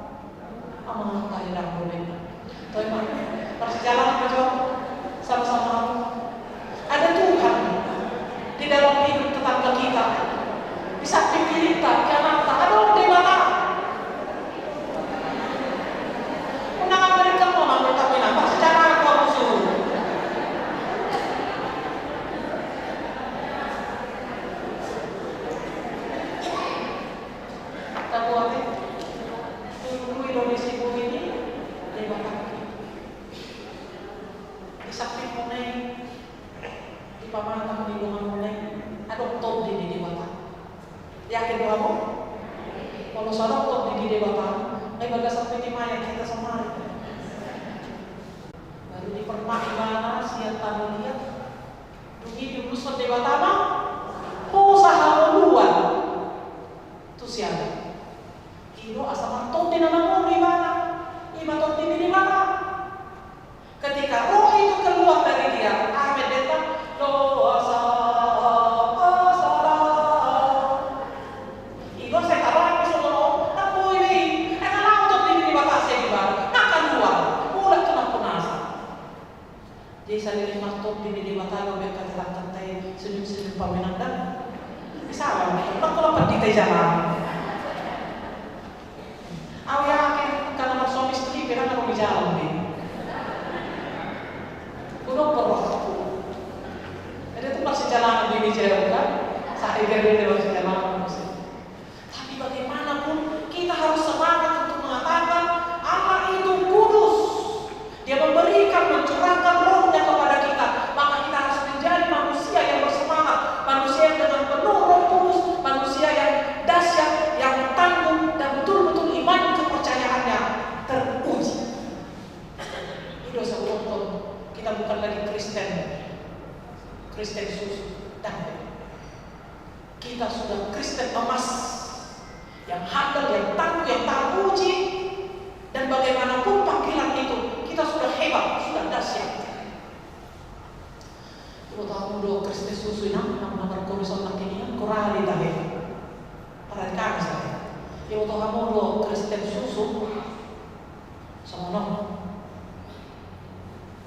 Ama tahi rangku deh. Toi ma. Pas jalan apa jo? Sama-sama. Ada Tuhan di dalam hidup tetangga kita. Di samping kita, di anakta, ada Debata. Unang ambil kamu, ambil kamu, nah, pas jalan apa musuh? Tabuat i, hulului do disi bohi ni Debata i. Di sampingmuna i, di pamatangmuna i, adong tondi ni Debata. Yakin do hamu? Molo so adong tondi ni Debata, nga i bagasan pe ni maya hita sonari. Baru dipermak ibana sian tano liat. Dung i diudushon Debata ma hosa hangoluan tu sian i. I do asa martondi na mangolu ibana. I ma tondi ni Debata. Ketika roh itu keluar dari dia, aha ma endenta? Loas au, loas au. I do asa taroan songon on, ndang boi be i. Ai nga laho tondi ni Debata sian ibana, nga kaluar. Mulak tu nampunasa. Jadi saleleng martondi ni Debata do be hata-hatanta i, senyum-senyum pamenang da. Bisa lah, ndang pola pandita i jalan. Au yakin, karena marsuami istri pe kan adong di jalan be. Kudo porroku. Ada tu marsijalanan di meja kan? Saat itu dia marsijalanan. Tapi bagaimanapun, kita harus semangat untuk mengatakan, Allah itu kudus. Dia memberikan, mencurahkan rohnya kepada kita. Maka kita harus menjadi manusia yang bersemangat, manusia yang dengan penuh Roh Kudus, manusia yang dahsyat, yang tangguh, dan betul-betul iman kepercayaannya teruji. I do asa hudokhon, kita bukan lagi Kristen, Kristen susu, dan kita sudah Kristen emas. yang handal, yang tangguh, yang tapuji, dan bagaimanapun panggilan itu, kita sudah hebat, sudah dahsyat. Iboto hamu do Kristen susu, inang, na markoor di son nangkiningan, kurang di tahe. Parhati hami saja. Iboto hamu do Kristen susu, songon on.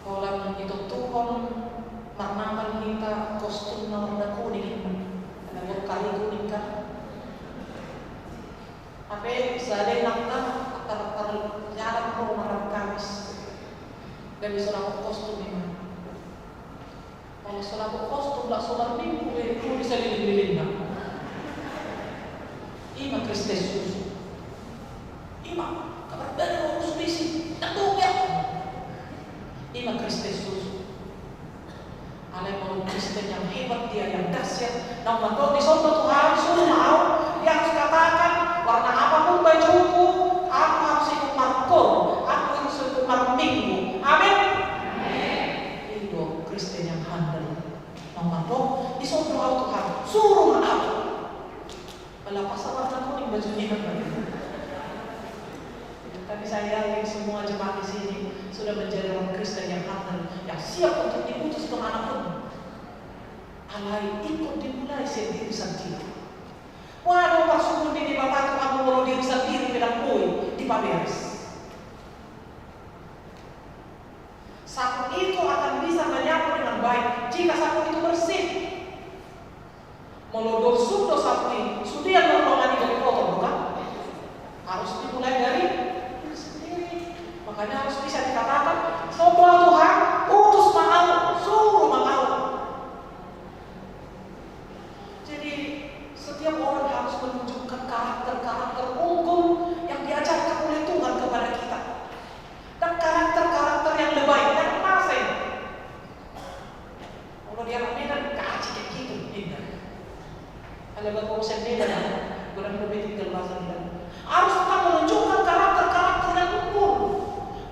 Holan ditontuhon marnambat hita kostum na warna kuning, na buat kali kuning kan. Hape sada inang na tar, tar jalan ro malam Kamis. Gabe so dapot kostum ima. Molo so dapot kostum, laos so marminggu be tu di saliling-lilingna. Ima Kristen susu. Ima, kabar baru, urus bisi, ndang dong ya. Ima Kristen susu. Alai molo Kristen yang hebat dia, yang dahsyat, naung mandok dison do Tuhan, suru ma au, dia harus katakan, warna apa pun bajuku, aku harus ikut markoor, aku harus ikut marminggu. Amin. Amin. I do Kristen yang handal. Naung mandok, dison do au Tuhan, suru ma au. Pala pas warna kuning bajunya. Tapi saya yakin semua jemaat di sini sudah menjadi orang Kristen yang handal, yang siap untuk diutus kemana pun. Alai ingkon dimulai sian diri sandiri. Boha do parsuruon ni Debata tu hamu molo diri sandiri pe ndang boi dipaberes? Sabun itu akan bisa menyapu dengan baik jika sabun itu bersih. Molo dorsum do sabun i, sude annon dongani gabe kotor, bukan? Harus dimulai dari diri sendiri. Makanya harus bisa dikatakan, "Coba Tuhan, utus ma au, suru ma au." Jadi, setiap orang harus menunjukkan karakter-karakter unggul yang diajarkan oleh Tuhan kepada kita. Dan karakter-karakter yang lebay, yang masa ini. Molo di anak Medan, kaci kayak gitu, indah. Ada bapak usia Medan, bulan lebih tinggal bahasa Medan. Harus tetap menunjukkan karakter-karakter yang unggul.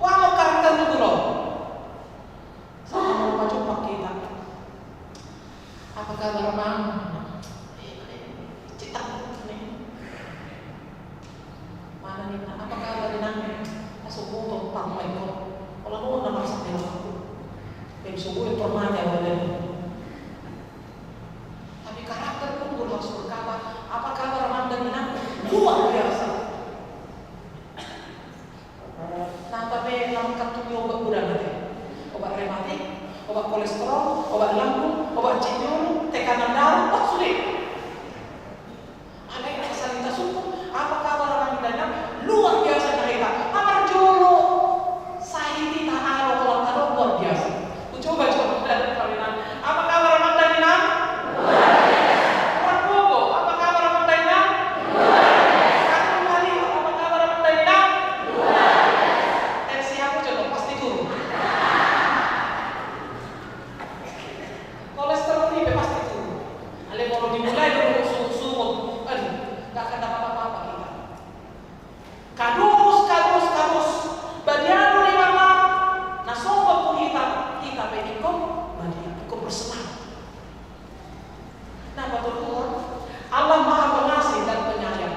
Wah, karakter unggul, loh. Sama mau maju pakai kita. Apa kabar, Mang? Eh, eh, cita nih. Mana nih, apa kabar, Nang? Asa boto, Pak, mau ikut. Kalau mau nama sedih aku. Kayak bisa gue pernah ya, boleh. Tapi karakter pun gue harus berkata, apa kabar, Mang dan Nang? Luar biasa. Nang, tapi nang kantung obat udah nanti. Obat rematik, obat kolesterol, obat lambung, obat cinyur, tekanan darah, wah, sudah. Alai asa hita sungkun, apa kabar, Mang dan Nang? Luar biasa na hita. Apa jolo? Sahit hita alo, kalau tadok luar biasa. Ku coba, coba, Mang dan Nang. Apa kabar, Mang dan Nang? Luar biasa. Luar bogo, apa kabar, Mang dan Nang? Luar biasa. Aku kali, apa kabar, Mang dan Nang? Luar biasa. Tensi aku jolo pasti turun. Kolesterol i pe pasti turun. Alai molo dimulai dulu sungut-sungut, aduh, nggak akan dapat apa-apa kita. Kados, kados, kados. Badia do Debata, na songgop tu hita, hita pe ingkon badia, ingkon bersemangat. Nah, betul, Allah Maha Pengasih dan Penyayang.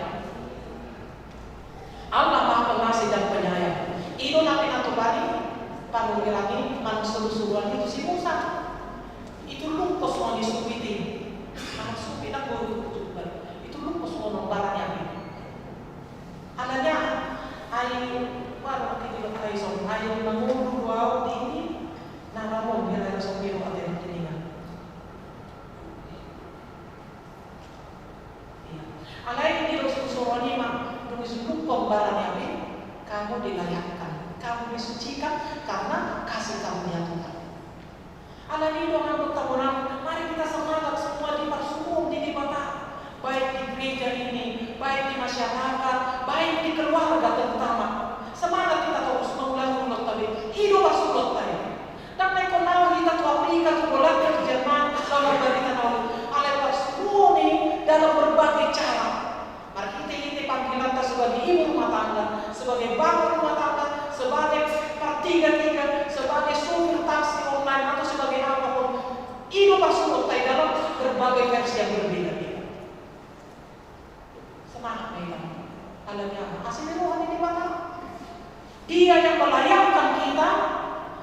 Allah Maha Pengasih dan Penyayang. I do na pinatupani panurirang i, manang suru-suruan i tu si Musa. Itu lungkos songon i supit i. Manang supit na guru kutuban. Itu lungkos songon bara ni api. Alani aha? Ai, wah, nanti di lokasi son. Ai mangolu do au di ini. Na ramon, biar ada sopiro ate nanti dengan. Alai di dosa-dosa on i ma, dung disunduk pembara ni api, kamu dilayakkan, kamu disucikan karena kasih karunia Tuhan. Alani i do, angka dongan, mari kita semangat semua di parsuruon ni Debata, baik di gereja ini, baik di masyarakat, baik di keluarga terutama. Semangat kita terus mengulangi ulang tadi. I do parsuruonta i. Ndang na ingkon lao hita tu Afrika, tu Polandia, tu Jerman, lalu berita na uli. Alai parsuruon i dalam berbagai cara. Marhite-hite pangkilanta sebagai ibu rumah tangga, sebagai bapak rumah tangga, sebagai partiga-tiga, sebagai supir taksi online, atau sebagai apa pun. I do parsuruonta i dalam berbagai versi yang berbeda-beda. Semangat ma hita. Asi ni roha ni Debata. Dia yang melayangkan kita,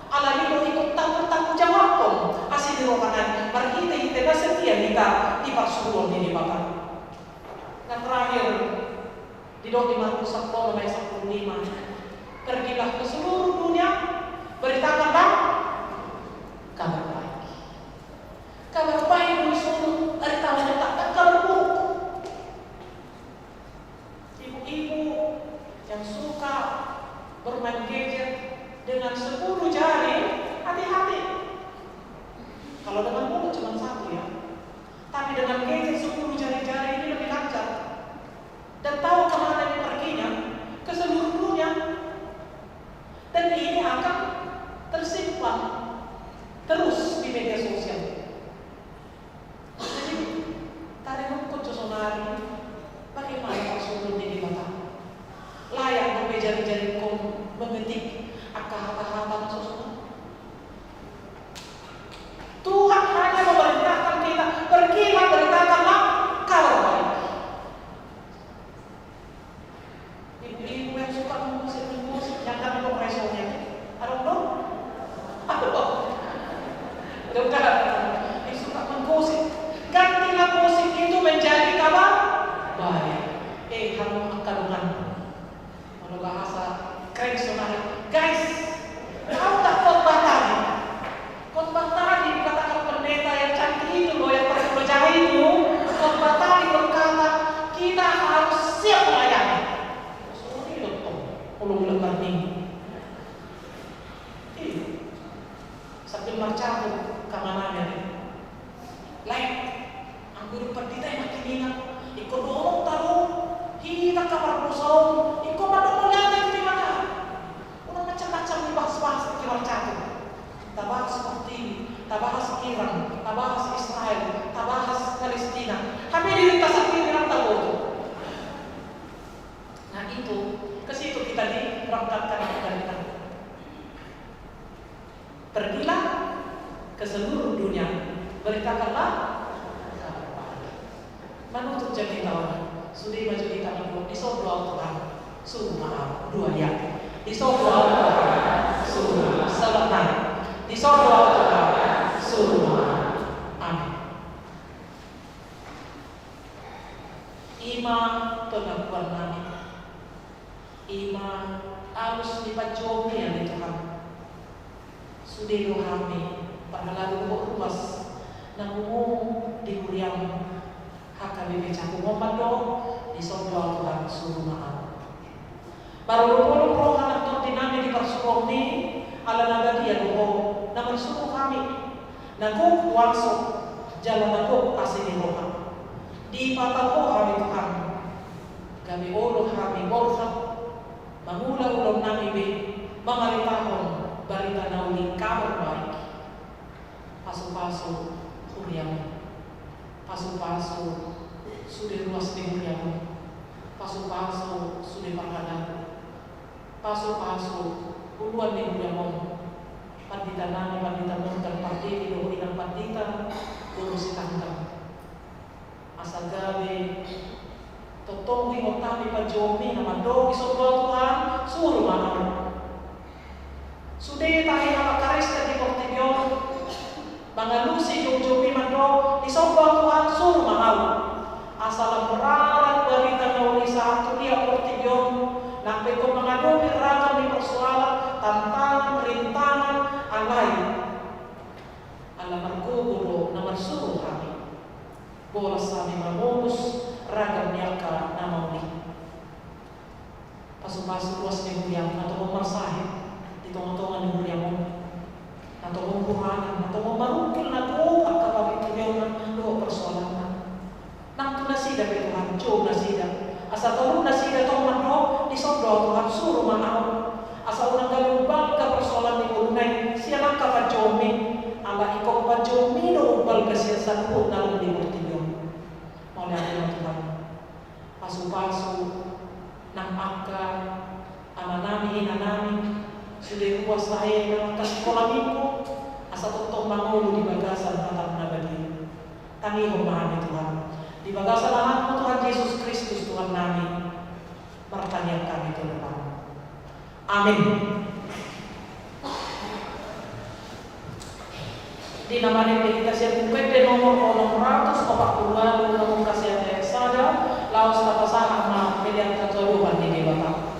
ala ni do ikut tanggung-tanggung jawabkon asi ni roha nai, marhite-hite na setia hita di parsuruon ni Debata. Na terakhir, didok di Markus sampulu onom ayat sampulu lima, "Pergilah ke seluruh dunia, beritakanlah kabar baik." Kabar baik do disuruh, ari tahu letakkan kabar buruk. Ibu-ibu yang suka bermain gadget dengan sepuluh jari, hati-hati. Kalau dengan mulut cuma satu ya. Tapi dengan gadget sepuluh jari-jari ini lebih lancar. Dan tahu kemana ini perginya? Ke seluruh dunia. Dan ini akan tersimpan terus di media sosial. Jadi, taringot tu saonari, bagaimana parsuruon ni Debata? Layak dope jari-jaringkon mengetik angka hata-hata na so sunat? Tuhan hanya memerintahkan kita, "Pergilah, beritakanlah kabar baik." Ibu-ibu yang suka menggosip-menggosip, jangan dong resonya. Adong dong? Adong. Adong kan? Yang suka menggosip. Gantilah gosip itu menjadi kabar baik. Eh, hamu angka dongan. Kalau bahasa keren saonari. Guys, tahu nggak khotbah tadi? Khotbah tadi dikatakan pendeta yang cantik itu loh, yang pakai kemeja itu. Khotbah tadi berkata, kita harus siap melayani. Sorry loh, Tom. Kalau bilang minggu. Iya. Sambil marcapu, kamaname. Lae, anggo dung pandita i mangkiningan, ingkon do holong taru hita angka pardosaon, ingkon mandok mauliate tu Debata. Unang macam-macam dibahas-bahas di marcapu. Tabahas Pertiwi, tabahas Iran, tabahas Israel, tabahas Palestina. Hape dirinta sandiri nang taboto. Nah itu, ke situ kita diberangkatkan angka parenta. Pergilah ke seluruh dunia, beritakanlah kabar baik. Manutup jamita on, sude ma jamita on, dison do au Tuhan, suru ma au. Dua ya. Dison do au Tuhan, suru ma au. Salam nai. Dison do au Tuhan, suru ma au. Amin. I ma pengakuan nami. I ma alus ni panjouonmi ale Tuhan. Sude do hami parhalado dohot ruas na pungu di huriaM. H K B P Cakung on mandok, dison do au Tuhan, suru ma au. Marolopolop roha nang tondi nami di parsuruonmi, ala na badia do Ho na marsuru hami. Na gok huaso, jala na gok asi ni roha. Dipatau Ho hami Tuhan. Gabe olo hami borhat, mangula ulaon nami be, mamaritahon barita na uli, kabar baik. Pasupasu huriaM. Pasupasu sude ruas ni huriaM. Pasupasu sude parhalado. Pasupasu uluan ni huriaM. Pandita nami, Pandita Morgan Pardede dohot Inang Pandita Boru Sitanggang. Asa gabe tongtong huingot hami panjouonmi na mandok, dison do au Tuhan, suru ma au. Sude tahi halak Kristen di portibi on mangalusi joujouMi mandok, dison do au Tuhan, suru ma au. Asa lam mararat barita na uli sahat tu dia portibi on, nang pe ingkon mangadopi ragam ni persoalan, tantangan, rintangan, alai ala margogo do na marsuru hami. Bolas hami mamolus ragam ni angka na mauli. Pasupasu ruas ni huriaM na tongon marsahit di tongatonga ni huriaM on, na tongon hurang, na tongon marungkil na gok angka pabiturionna dohot persoalanna. Nang tu nasida pe Tuhan, jou nasida. Asa talu nasida tong mandok, dison do au Tuhan, suru ma au. Asa unang gabe umbalga persoalan ni ngoluna i sian angka panjouonMi, ala ingkon panjouonMi do umbalga sian saluhut na adong di portibi on. Mauliate ma Tuhan. Pasupasu nang angka amanami, inanami, sude ruas tahe nang angka sikola minggu, asa tongtong mangolu di bagasan hataM na badia. Tangihon ma hami Tuhan, di bagasan AnakMu Tuhan Jesus Kristus Tuhannami. Martangiang Amin. Di na marende hita sian Buku Ende nomor onom ratus opat pulu ualu, na mungka sian ayat sada, laos tapasahat ma pelean hatuadopan ni Debata.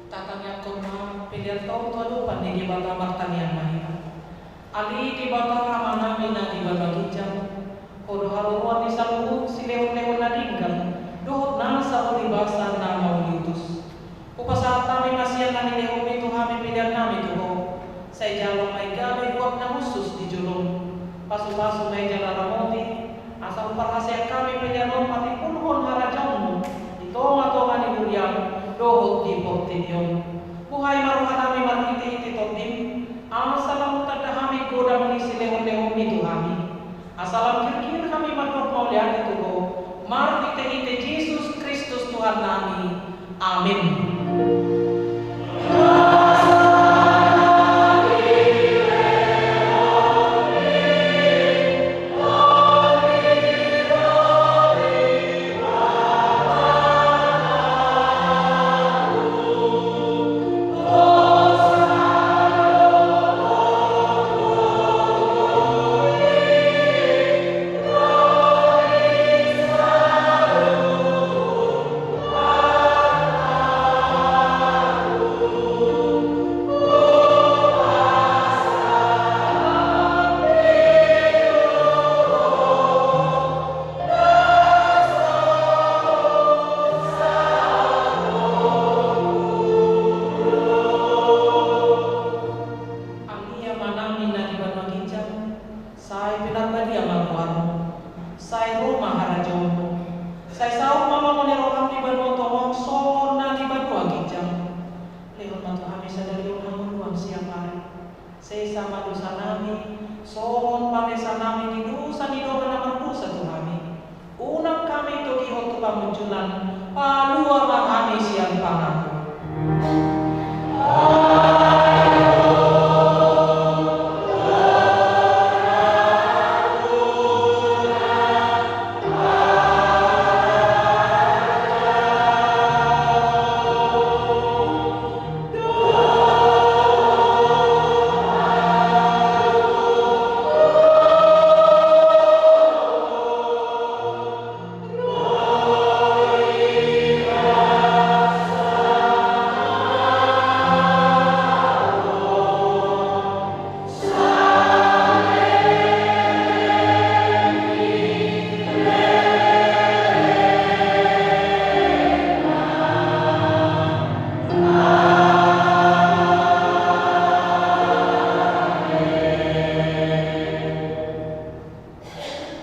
Tatangianghon ma pelean on tu adopan ni Debata. Martangiang ma hita. Ale Debata Amanami na di banua ginjang, Ho do haroroan ni saluhut silehonlehon na denggan dohot nasa ulibasan na mauliutus. Hupasahat hami ma sian na nilehonmi tu hami peleannami tu Ho. Sai jalo ma i gabe buat na hushus di jolom. Pasupasu ma i jala ramoti, asa huparhaseang hami pelean on patimbulhon harajaonmu di tongatonga ni huriam dohot di portibi on. Buhai ma rohanami marhitehite Tondim, asa lam hutanda hami godang ni silehonlehonmi tu hami. Asa lam girgir hami mandok mauliate tu Ho, marhitehite Jesus Amin. Anggia Amanami na di banua ginjang, sai pinarbadia ma goarmu, sai ro ma harajaonmu, sai saut ma lomo ni roham di banua tonga on songon na di banua ginjang. Lehon ma tu hami sadari on hangoluan siapari. Sesa ma dosanami, songon panesanami di dosa ni dongan na mardosa tu hami. Unang hami togihon tu pangunjunan, palua ma hami sian pangago.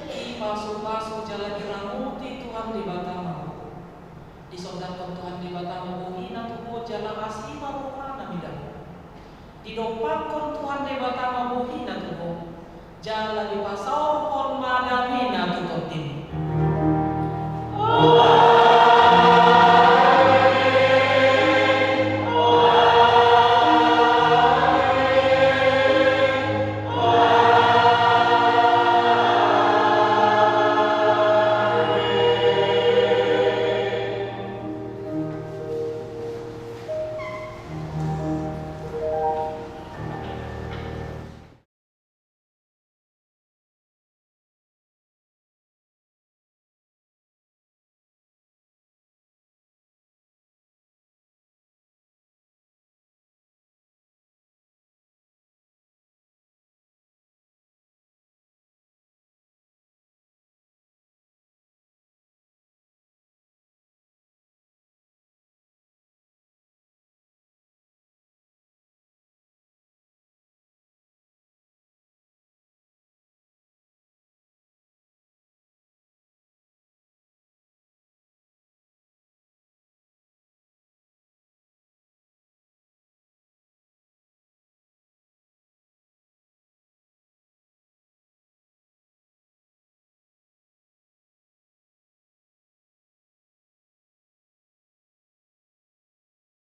Dipasupasu jala diramoti Tuhan Debata ma ho. Disondanghon Tuhan Debata ma bohina tu ho jala asi ma rohana mida ho. Didompakhon Tuhan Debata ma bohina tu ho jala dipasaut